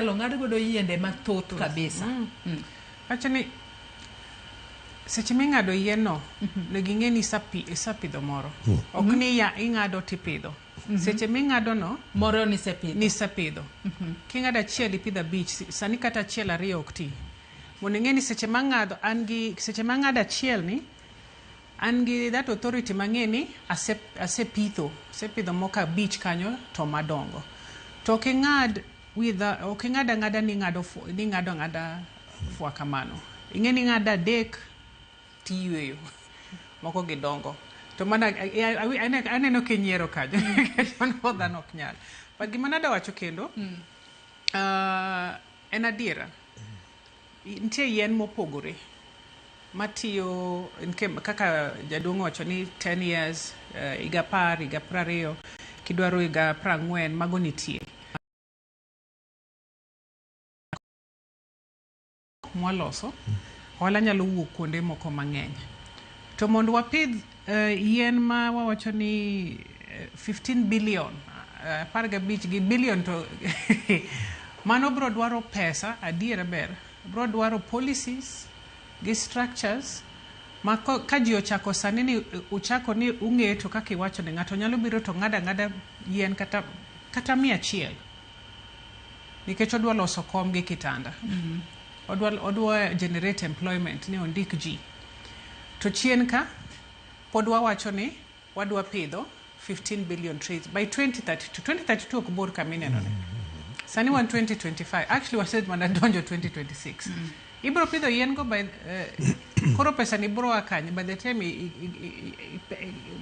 Inyalo ng'ad godo yiende mathoth kabisa. Wacho ni seche ming'ado yien no, onego ing'e ni isapidho moro. Ok ni ya ing'ado tipidho. Seche ming'ado no, moro nisepidho. Nisepidho. King'ado achiel ipidho abich, sani kata achiel ariyo ok ti. Mondo ing'e ni seche mang'ado an gi seche mang'ado achiel ni an gi that authority mang'e ni asepitho, asepidho moko abich kanyo to madongo. To ok ing'ad with ok ing'ad ang'ada ni ing'ado ni ing'ado ang'ada fwa kamano. Ing'e ni ing'ado adek tiyweyo. Moko gidongo. To mana aneno kinyiero kanyo. Nikech mano dhano ok nyal. But gima nadwa wacho kendo, en adiera. Nitie yien mopogore matiyo kaka jaduong' owacho ni 10 years, higa 10, higa 20, kidwaro higa 40, mago nitie. Mwaloso, ohala nyalo wuok kuonde moko mang'eny. To mondo wapidh yien ma wawacho ni 15 billion, 15 gi billion to mano bro dwaro pesa, adiera ber, bro dwaro policies gi structures ma ka ji ochako sani ni uchako ni ung'eto kaka iwacho ni ng'ato nyalo biro to ng'ado ang'ada yien kata 100 nikech odwa loso kom gi kitanda. Odwa generate employment ni ondik ji. To chien ka pod wawacho ni wadwa pidho 15 billion trees by 2032. 2032 ok bor kama ineno ni. Sani wan 2025. Actually wased mana donjo 2026. Ibro pidho yien go by koro pesa ni bro a kanye by the time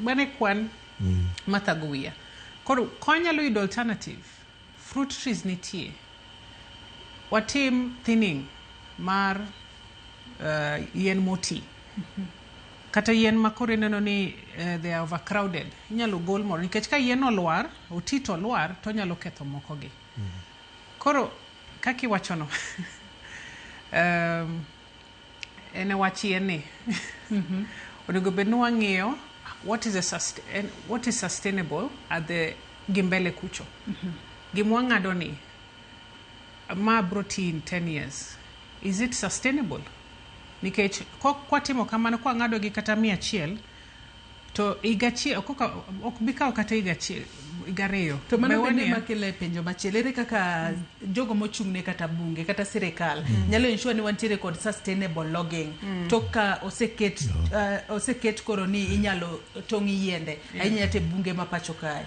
mane kwan mathago wiya. Koro konyalo yudo alternative. Fruit trees nitie. Watim thinning mar yien moti. Kata yien ma koro ineno ni they are overcrowded. Inyalo gol moro nikech ka yien olwar, oti to olwar to onyalo ketho moko gi. Koro kaka iwacho no, en e wach yien ni. Onego bed ni wang'iyo what is sustainable at the gi mbele kucho. Gima wang'ado ni ma bro ti in 10 years. Is it sustainable? Nikech kwatimo kamano kwang'ado gi kata 100 to higa achiel ok bi kawo kata higa achiel, higa ariyo. To mano bende makelo e penjo machielo, ere kaka jogo mochung' ne kata bunge kata sirikal nyalo ensure ni wantiere kod sustainable logging tok ka oseket koro ni inyalo tong' yiende ahinya te bunge ma pacho kae?